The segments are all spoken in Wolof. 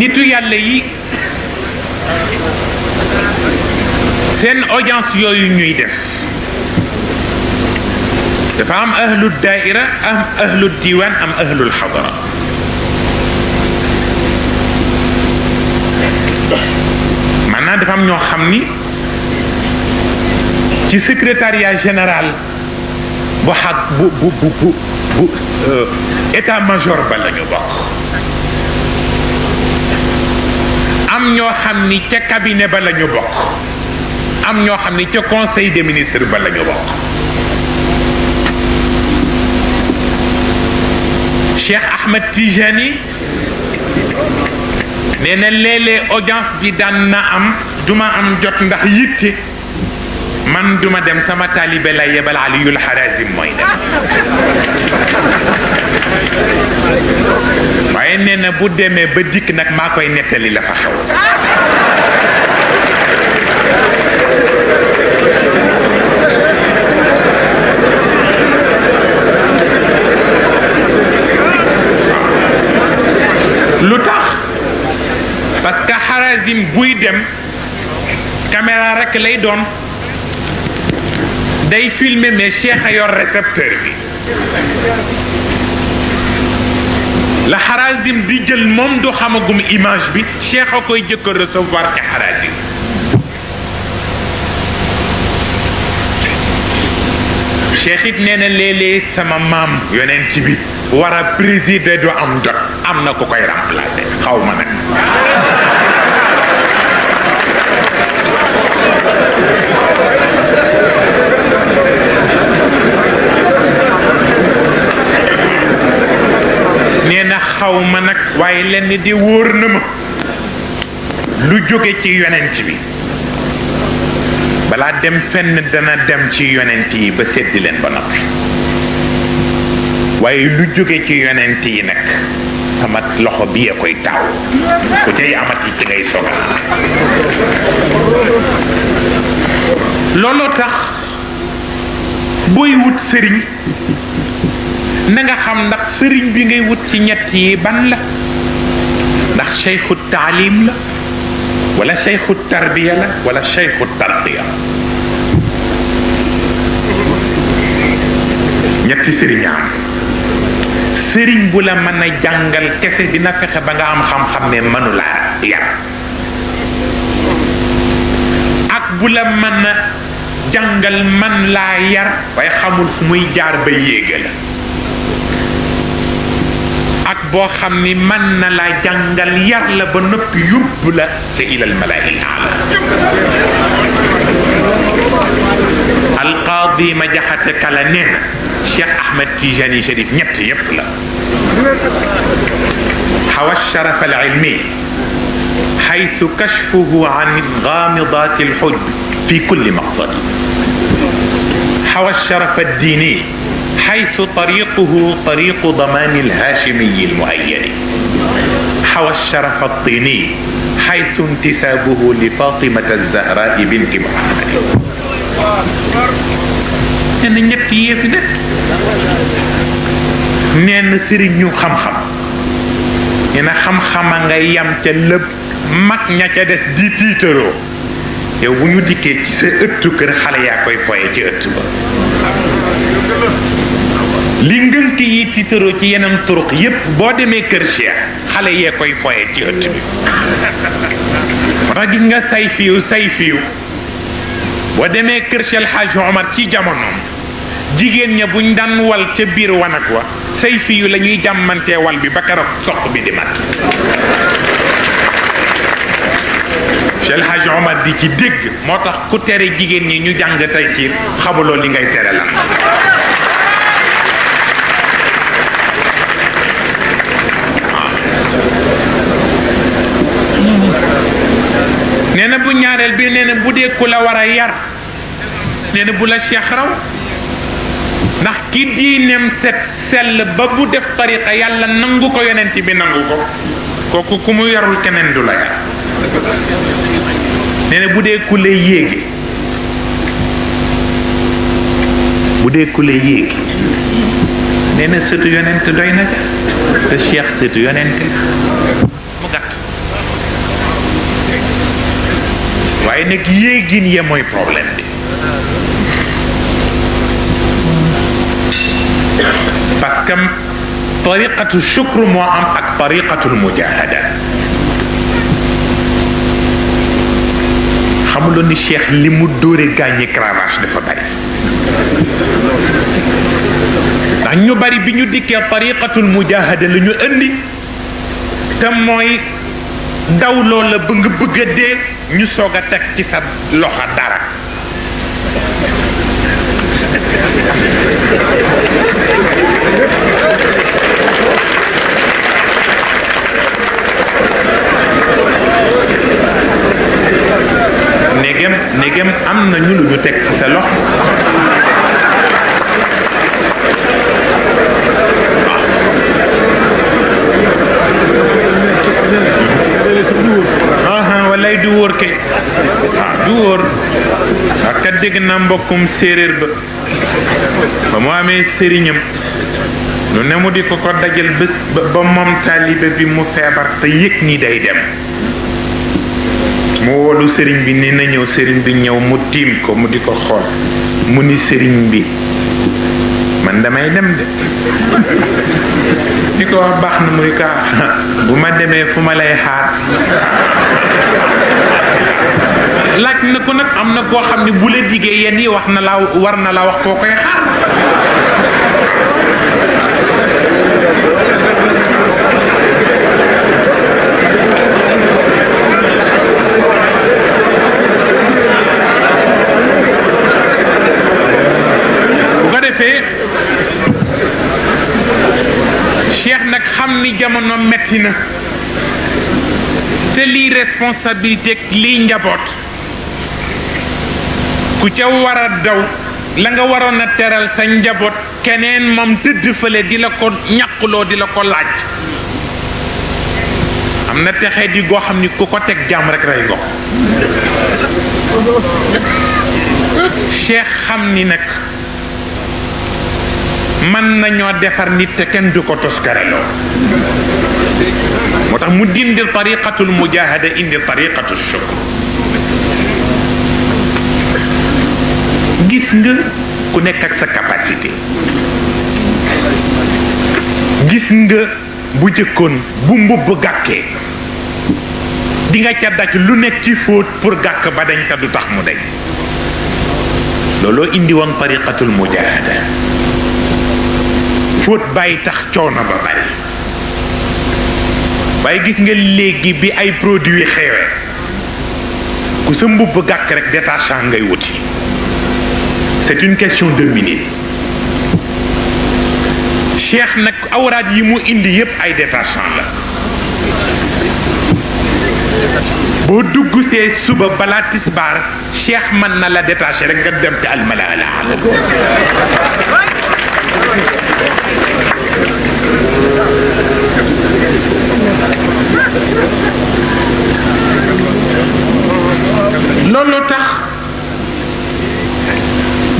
nitu yàlla yi seen audience yooyu ñuy def dafa am ahlu daaira am ahlu diiwaan am ahlul xadara maanaam dafa am ñoo xam ni ci secrétariat général bu xaq bu état major ba la ñu bokk am ñoo xam ni ca cabinet ba la ñu bokk am ñoo xam ni ca conseil des ministres ba la ñu bokk Cheikh Ahmed Tijani nee na léeg-léeg audience bi daan na am duma am jot ndax yitte man duma dem sama taalibe la yebal Aliyul Harazim mooy dem waaye nee na bu demee ba dikk nag maa koy nettali la fa xew lu tax parce que Harazim buy dem caméra rek lay doon day filmer mais Cheikh a yor récepteur bi la Harazim di jël moom du xamagum image bi Cheikh a koy jëkk a recevoir ci Harazim Cheikh it nee na léeg-léeg sama maam yonent bi war a présider du am jot am na ku koy remplacer xaw ma nag nee na xaw ma nag waaye lenn di wóor na ma lu jóge ci yonent bi balaa dem fenn dana dem ci yonent yi ba seddi leen ba noppi waaye lu jóge ci yonent yi nag sama loxo bi ya koy taaw ku cay amati ci ngay sogal looloo tax booy wut sëriñ na nga xam ndax sëriñ bi ngay wut ci ñett yi ban la ndax cheikhu taalim la wala cheikhu tarbiya la wala cheikhu tarbiya ñetti sëriñ am sëriñ bu la mën a jàngal kese dina fexe ba nga am xam-xam ne mënu laa yar ak bu la mën a jàngal man laa yar waaye xamul fu muy jaar ba yéega la ak boo xam ni mën na laa jàngal yar la ba noppi yóbbu la ca ilal malaa'il aala alqaadi ma jaxate kala nee na Cheikh Ahmed Tijani Cherif ñett yépp la xawa sharaf al ilmi xaytu kashfuhu an gaamidaat al xujb fi kulli maqsad xawa sharaf al diini حيث طريقه طريق ضمان الهاشمي المؤيد حوى الشرف الطيني حيث انتسابه لفاطمة الزهراء بنت محمد أنا نبتي في ذلك نين سيرين خم خم أنا خم خم ngay yam ca lepp mag ña ca des di titero yow bu ñu dikkee ci sa ëttu kër xale yaa koy foye ci ëtt ba li ngënk yi tiitaroo ci yeneen turuq yépp boo demee kër Cheikh xale yee koy foye ci ëtt bi moo tax gis nga sayfiyu boo demee kër Cheikh El Hadj Omar ci jamonoom jigéen ña buñ daan wal ca biir wanag wa sayfiyu la ñuy jàmmantee wal bi ba keroog soq bi di mat Cheikh El Hadj Omar di ci dégg moo tax ku tere jigéen ñi ñu jàng tey siir xamuloo li ngay tere lan nee na bu ñaareel bi nee na bu dee ku la war a yar nee na bu la Cheikh raw ndax ki diineem set sell ba bu def tariqa yàlla nangu ko yonent bi nangu ko kooku ku mu yarul keneen du la yar nee na bu dee ku lay yéege nee na sëtu yonent doy na te Cheikh sëtu yonent mu gàtt waaye nag yéegin ya mooy problème bi parce que tariqatu shukr moo am ak tariqatul mujahada xamuloon ni Cheikh li mu dóore gaañi cravache dafa bari ndax ñu bari bi ñu dikkee tariqatul mujahada la ñu indi te mooy daw loolu la ba nga bëgg a dee ñu soog a teg ci sa loxo dara negem am nañu lu ñu teg ci sa loxo walay du wóor kay du wóor ak kat dégg naa mbokkum séeréer ba mu amee sëriñam lu ne mu di ko dajal bés ba moom taalibe bi mu feebar te yëg ni day dem mu wolu sëriñ bi ni na ñëw sëriñ bi ñëw mu tiim ko mu di ko xool mu ni sëriñ bi man damay dem de di ko wax baax na muy kaa bu ma demee fu ma lay xaar laaj na ko nag am na koo xam ne bu la diggee yenn yi wax na la war na la wax koo koy xaar bu ko defee Cheikh nag xam ni jamono metti na te lii responsabilité lii njaboot ku ca war a daw la nga waroon a teral sa njaboot keneen moom tëdd fële di la ko ñàquloo di la ko laaj am na texee di goo xam ni ku ko teg jàmm rek rey ko Cheikh xam ni nag mën nañoo defar nit te kenn du ko toskareloo moo tax mu dindi tariqatul mujahada indi tariqatul shukr gis nga ku nekk ak sa capacité gis nga bu jëkkoon bu mbubb gàkkee di nga ca daj lu nekk ci fóot pour gàkk ba dañ te du tax mu dañ looloo indi woon tariqatul mujahada fóot bàyyi tax coono ba bari waaye gis nga léegi bi ay produits xewe ku sa mbubb gàkk rek détachant ngay wuti c'est une question de minutes Cheikh nag awraat yi mu indi yépp ay détachant la boo dugg see suba balaa tisbaar Cheikh mën na la détaché rek nga dem ci almalaala loolu tax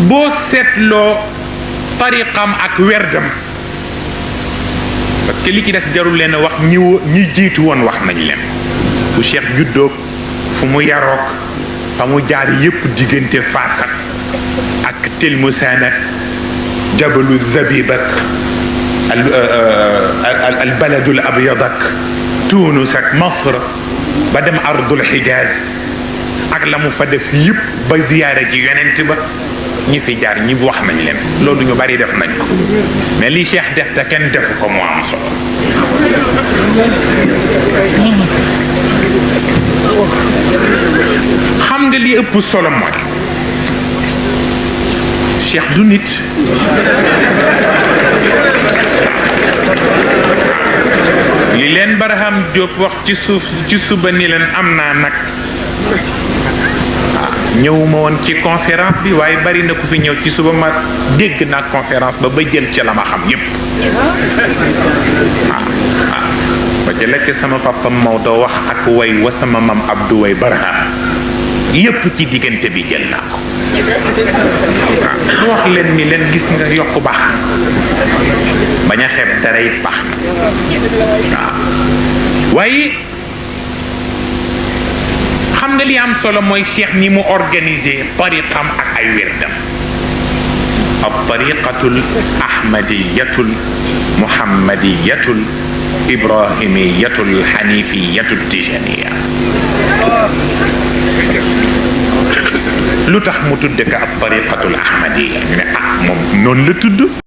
boo seetloo tariqam ak werdam parce que li ci des jarul leen a wax ñi jiitu woon wax nañ leen fu Cheikh juddoo fu mu yarook fa mu jaar yépp diggante Faas ak Tilmusaan ak jabalu Zabib ak al baladul abyad ak Tunis ak Masr ba dem ardul Hijaaz ak la mu fa def yépp ba ziyaare ji yonent ba ñi fi jaar ñi wax nañ leen loolu ñu bari def nañ ko mais li Cheikh def te kenn defu ko moo am solo xam nga li ëpp solo mooy Cheikh du nit li leen Barham Diop wax ci suba ni leen am naa nag ñëwuma woon ci conférence bi waaye bari na ku fi ñëw ci suba ma dégg naa conférence ba jël ca la ma xam yépp ba ca lekk sama papa Maodo wax ak way wa sama mam Abdou way Barham yépp ci diggante bi jël naa ko wax leen ni leen gis nga yokk baax bañ a xeeb dara it baax na waaye xam nga li am solo mooy cheikh ni mu organisé tariqam ak ay wirdam ab tariqatul ahmadiyatul muhammadiyatul ibrahimiyatul hanifiyatul tijaniya lu tax mu tudde ko ab tariqatul ahmadiya ñu ne ah moom noonu la tudd